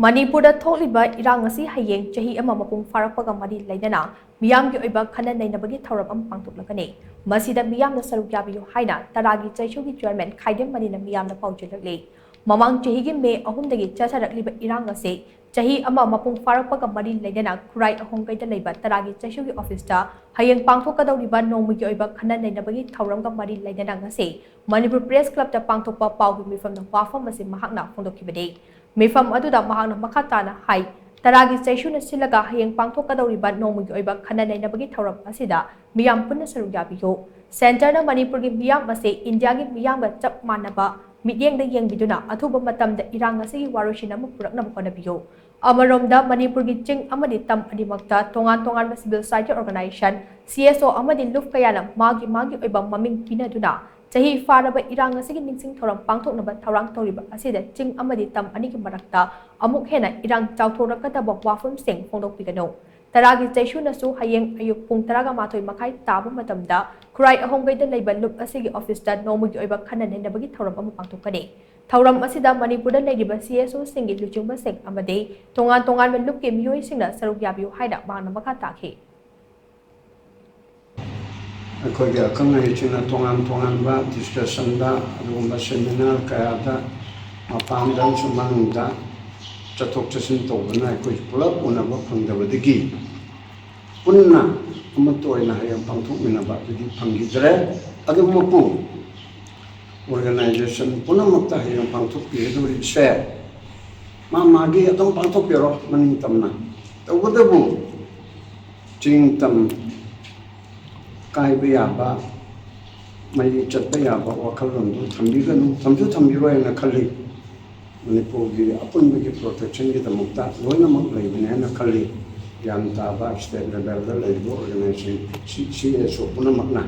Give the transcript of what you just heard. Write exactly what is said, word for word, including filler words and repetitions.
ꯃꯅꯤꯄꯨꯔꯗ ꯊꯣꯛꯂꯤꯕ ꯏꯔꯥꯡ ꯑꯁꯤ ꯍꯌꯦꯡ ꯆꯍꯤ ꯑꯃ ꯃꯄꯨꯡ ꯐꯥꯔꯛꯄꯒ ꯃꯔꯤ ꯂꯩꯅꯅ ꯃꯤꯌꯥꯝꯒꯤ ꯑꯣꯏꯕ ꯈꯟꯅ ꯅꯩꯅꯕꯒꯤ ꯊꯧꯔꯝ ꯑꯃ ꯄꯥꯡꯊꯣꯛꯂꯒꯅꯤ꯫ ꯃꯁꯤꯗ ꯃꯤꯌꯥꯝꯅ ꯁꯔꯨꯛ ꯌꯥꯕꯤꯌꯨ ꯍꯥꯏꯅ ꯇꯔꯥꯒꯤ ꯆꯩꯁꯨꯒꯤ ꯆꯤꯌꯔꯃꯦꯟ ꯈꯥꯏꯗꯦꯝ ꯃꯅꯤꯅ ꯃꯤꯌꯥꯝꯗ ꯄꯥꯎꯖꯦꯜꯂꯛꯂꯤ꯫ ꯃꯃꯥꯡ ꯆꯍꯤꯒꯤ ꯃꯦ ꯑꯍꯨꯝꯗꯒꯤ ꯆꯠꯊꯔꯛꯂꯤꯕ ꯏꯔꯥꯡ ꯑꯁꯤ ꯆꯍꯤ ꯑꯃ ꯃꯄꯨꯡ ꯐꯥꯔꯛꯄꯒ ꯃꯔꯤ ꯂꯩꯅꯅ ꯈꯨꯔꯥꯏ ꯑꯍꯣꯡꯒꯩꯗ ꯂꯩꯕ ꯇꯔꯥꯒꯤ ꯆꯩꯁꯨꯒꯤ ꯑꯣꯐꯤꯁꯇ ꯍꯌꯦꯡ ꯄꯥꯡꯊꯣꯛꯀꯗꯧꯔꯤꯕ ꯅꯣꯡꯃꯒꯤ ꯑꯣꯏꯕ ꯈꯟꯅ ꯅꯩꯅꯕꯒꯤ ꯊꯧꯔꯝꯒ ꯃꯔꯤ ꯂꯩꯅꯅ ꯉꯁꯤ ꯃꯅꯤꯄꯨꯔ ꯄ꯭ꯔꯦꯁ ꯀ꯭ꯂꯕꯇ ꯄꯥꯡꯊꯣꯛꯄ ꯄꯥꯎꯒꯤ ꯃꯤꯐꯝꯗ ꯋꯥꯐꯝ ꯑꯁꯤ ꯃꯍꯥꯛꯅ ꯐꯣꯡꯗꯣꯛꯈꯤꯕꯅꯤ꯫ ꯃꯤꯐꯝ ꯑꯗꯨꯗ ꯃꯍꯥꯛꯅ ꯃꯈꯥ ꯇꯥꯅ ꯍꯥꯏ, ꯇꯔꯥꯒꯤ ꯆꯩꯁꯨꯅ ꯁꯤꯜꯂꯒ ꯍꯌꯦꯡ ꯄꯥꯡꯊꯣꯛꯀꯗꯧꯔꯤꯕ ꯅꯣꯡꯃꯒꯤ ꯑꯣꯏꯕ ꯈꯟꯅ ꯅꯩꯅꯕꯒꯤ ꯊꯧꯔꯝ ꯑꯁꯤꯗ ꯃꯤꯌꯥꯝ ꯄꯨꯟꯅ ꯁꯔꯨꯛ ꯌꯥꯕꯤꯌꯨ꯫ ꯁꯦꯟꯇꯔꯅ ꯃꯅꯤꯄꯨꯔꯒꯤ ꯃꯤꯌꯥꯝ ꯑꯁꯤ ꯏꯟꯗꯤꯌꯥꯒꯤ ꯃꯤꯌꯥꯝꯒ ꯆꯞ ꯃꯥꯟꯅꯕ ꯃꯤꯠꯌꯦꯡꯗ ꯌꯦꯡꯕꯤꯗꯨꯅ ꯑꯊꯨꯕ ꯃꯇꯝꯗ ꯏꯔꯥꯡ ꯑꯁꯤꯒꯤ ꯋꯥꯔꯣꯏꯁꯤꯟ ꯑꯃ ꯄꯨꯔꯛꯅꯕ ꯍꯣꯠꯅꯕꯤꯌꯨ꯫ ꯑꯃꯔꯣꯝꯗ ꯃꯅꯤꯄꯨꯔꯒꯤ ꯆꯤꯡ ꯑꯃꯗꯤ ꯇꯝ ꯑꯅꯤꯃꯛꯇ ꯇꯣꯉꯥꯟ ꯇꯣꯉꯥꯟꯕ civil society organization, C S O ꯑꯃꯗꯤ ꯂꯨꯞ ꯀꯌꯥꯅ ꯃꯥꯒꯤ ꯃꯥꯒꯤ ꯑꯣꯏꯕ ꯃꯃꯤꯡ ꯄꯤꯅꯗꯨꯅ ꯆꯍꯤ ꯐꯥꯔꯕ ꯏꯔꯥꯡ ꯑꯁꯤꯒꯤ ꯅꯤꯡꯁꯤꯡ ꯊꯧꯔꯝ ꯄꯥꯡꯊꯣꯛꯅꯕ ꯊꯧꯔꯥꯡ ꯇꯧꯔꯤꯕ ꯑꯁꯤꯗ ꯆꯤꯡ ꯑꯃꯗꯤ ꯇꯝ ꯑꯅꯤꯒꯤ ꯃꯔꯛꯇ ꯑꯃꯨꯛ ꯍꯦꯟꯅ ꯏꯔꯥꯡ ꯆꯥꯎꯊꯣꯔꯛꯀꯗꯕ ꯋꯥꯐꯝꯁꯤꯡ ꯐꯣꯡꯗꯣꯛꯄꯤꯒꯅꯨ꯫ ꯇꯔꯥꯒꯤ ꯆꯩꯁꯨꯅꯁꯨ ꯍꯌꯦꯡ ꯑꯌꯨꯛ ꯄꯨꯡ ꯇꯔꯥꯒ ꯃꯥꯊꯣꯏ ꯃꯈꯥꯏ ꯇꯥꯕ ꯃꯇꯝꯗ ꯈꯨꯔꯥꯏ ꯑꯍꯣꯡꯒꯩꯗ ꯂꯩꯕ ꯂꯨꯞ ꯑꯁꯤꯒꯤ ꯑꯣꯐꯤꯁꯇ ꯅꯣꯡꯃꯒꯤ ꯑꯣꯏꯕ ꯈꯟꯅ ꯅꯩꯅꯕꯒꯤ ꯊꯧꯔꯝ ꯑꯃ ꯄꯥꯡꯊꯣꯛꯀꯅꯤ꯫ ꯊꯧꯔꯝ ꯑꯁꯤꯗ ꯃꯅꯤꯄꯨꯔꯗ ꯂꯩꯔꯤꯕ C S Oꯁꯤꯡꯒꯤ ꯂꯨꯆꯤꯡꯕꯁꯤꯡ ꯑꯃꯗꯤ ꯇꯣꯉꯥꯟ ꯇꯣꯉꯥꯟꯕ ꯂꯨꯞꯀꯤ ꯃꯤꯑꯣꯏꯁꯤꯡꯅ ꯁꯔꯨꯛ ꯌꯥꯕꯤꯌꯨ ꯍꯥꯏꯅ ꯃꯍꯥꯛꯅ ꯃꯈꯥ ꯇꯥꯈꯤ꯫ ꯑꯩꯈꯣꯏꯒꯤ ꯑꯈꯪ ꯑꯍꯩꯁꯤꯡꯅ ꯇꯣꯉꯥꯟ ꯇꯣꯉꯥꯟꯕ ꯗꯤꯁꯀꯁꯟꯗ, ꯑꯗꯨꯒꯨꯝꯕ ꯁꯦꯃꯤꯅꯥꯔ ꯀꯌꯥꯗ, ꯃꯄꯥꯟꯗ ꯑꯃꯁꯨꯡ ꯃꯅꯨꯡꯗ ꯆꯠꯊꯣꯛ ꯆꯠꯁꯤꯟ ꯇꯧꯗꯨꯅ ꯑꯩꯈꯣꯏ ꯄꯨꯂꯞ ꯎꯅꯕ ꯐꯪꯗꯕꯗꯒꯤ ꯄꯨꯟꯅ ꯑꯃꯠꯇ ꯑꯣꯏꯅ ꯍꯌꯦꯡ ꯄꯥꯡꯊꯣꯛꯃꯤꯟꯅꯕ ꯑꯗꯨꯗꯤ ꯐꯪꯈꯤꯗ꯭ꯔꯦ꯫ ꯑꯗꯨꯃꯛꯄꯨ ꯑꯣꯔꯒꯅꯥꯏꯖꯦꯁꯟ ꯄꯨꯝꯅꯃꯛꯇ ꯍꯌꯦꯡ ꯄꯥꯡꯊꯣꯛꯄꯤꯒꯗꯧꯔꯤꯕꯁꯦ ꯃꯥ ꯃꯥꯒꯤ ꯑꯗꯨꯝ ꯄꯥꯡꯊꯣꯛꯄꯤꯔꯣ ꯃꯅꯤꯡ ꯇꯝꯅ꯫ ꯇꯧꯕꯇꯕꯨ ꯆꯤꯡ ꯇꯝ ꯀꯥꯏꯕ ꯌꯥꯕ, ꯃꯩ ꯆꯠꯄ ꯌꯥꯕ ꯋꯥꯈꯜꯂꯣꯟꯗꯨ ꯊꯝꯕꯤꯒꯅꯨ, ꯊꯝꯁꯨ ꯊꯝꯕꯤꯔꯣꯏ ꯍꯥꯏꯅ ꯈꯜꯂꯤ꯫ ꯃꯅꯤꯄꯨꯔꯒꯤ ꯑꯄꯨꯟꯕꯒꯤ ꯄ꯭ꯔꯣꯇꯦꯛꯁꯟꯒꯤꯗꯃꯛꯇ ꯂꯣꯏꯅꯃꯛ ꯂꯩꯕꯅꯤ ꯍꯥꯏꯅ ꯈꯜꯂꯤ꯫ ꯒ꯭ꯌꯥꯟ ꯇꯥꯕ ꯁ꯭ꯇꯦꯠ ꯂꯦꯚꯦꯜꯗ ꯂꯩꯔꯤꯕ ꯑꯣꯔꯒꯅꯥꯏꯖꯦꯁꯟ, C S O ꯄꯨꯝꯅꯃꯛꯅ꯫